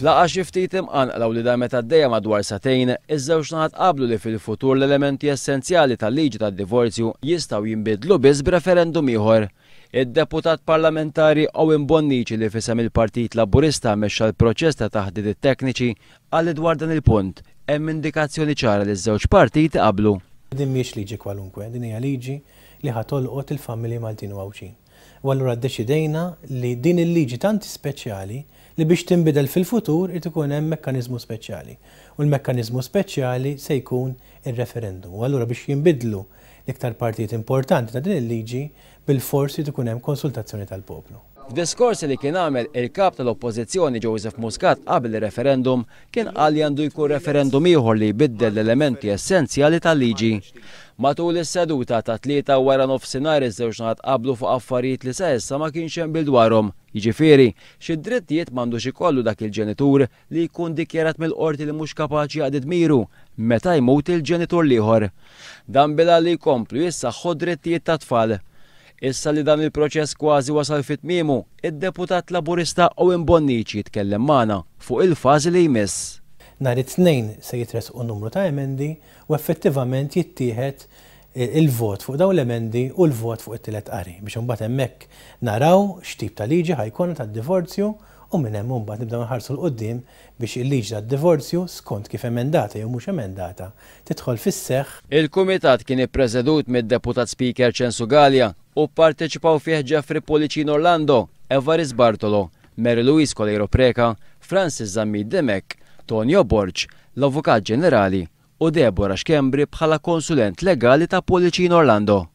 F'laqgħa xi ftit imqanqla u li damet għaddejja madwar sagħtejn, iż-żewġ naħat qablu li fil-futur l-elementi essenzjali tal-liġi tad-divorzju jistgħu jinbidlu biss b'referendum ieħor. Id-Deputat Parlamentari Owen Bonnici li f'isem il-Partit Laburista mexxa l-proċess ta' taħdidiet tekniċi qal li dwar dan il-punt hemm indikazzjoni ċara li ż-żewġ partiti qablu. Din mhijiex liġi kwalunkwe, din hija liġi li ħa tolqot il-familji Maltin u Għawdxin. U allura ddeċidejna li din il-liġi tant hi speċjali li biex tinbidel fil-futur irid ikun hemm mekkaniżmu speċjali. U l-mekkaniżmu speċjali se jkun ir-referendum. U allura biex jinbidlu l-iktar partijiet importanti ta' din il-liġi bilfors irid ikun hemm konsultazzjoni tal-poplu. F'diskors li kien għamel il-Kap tal-Oppożizzjoni Joseph Muscat qabel ir-referendum kien qal li għandu jkun referendum ieħor li jbiddel l-elementi essenzjali tal-liġi. Matul is-seduta tat-Tlieta waranofsinhar iż-żewġ naħat qablu fuq affarijiet li sa issa ma kienx hemm qbil dwarhom, jiġifieri, xi drittijiet m'għandux ikollu dak il-ġenitur li jkun dikjarat mill-qorti li mhux kapaċi jaqdi dmiru meta jmut il-ġenitur l-ieħor. Dan bil-għan li jkomplu jissaħħu d-drittijiet tat-tfal. Issa li dan il-proċess kważi wasal fi tmiemu, id-Deputat Laburista Owen Bonnici tkellem magħna fuq il-fażi li jmiss. Nhar it-Tnejn se jitressqu numru ta' emendi u effettivament jittieħed il-vot fuq dawn l-emendi u l-vot fuq it-tielet qari biex imbagħad hemmhekk naraw x'tip ta' liġi ħa jkollna tad-divorzju u minn hemm imbagħad nibdew nħarsu 'l quddiem biex il-liġi tad-divorzju, skont kif emendata jew mhux emendata, tidħol fis-seħħ. Il-Kumitat kien ippresedut mid-Deputat Speaker Ċensu Galea u pparteċipaw fih Jeffrey Pullicino Orlando, Evarist Bartolo, Mary Louise Coleiro Preca, Francis Zammit Dimech, Tonio Borg, l-Avukat Ġenerali u Deborah Schembri bħala konsulent legali ta' Pullicino Orlando.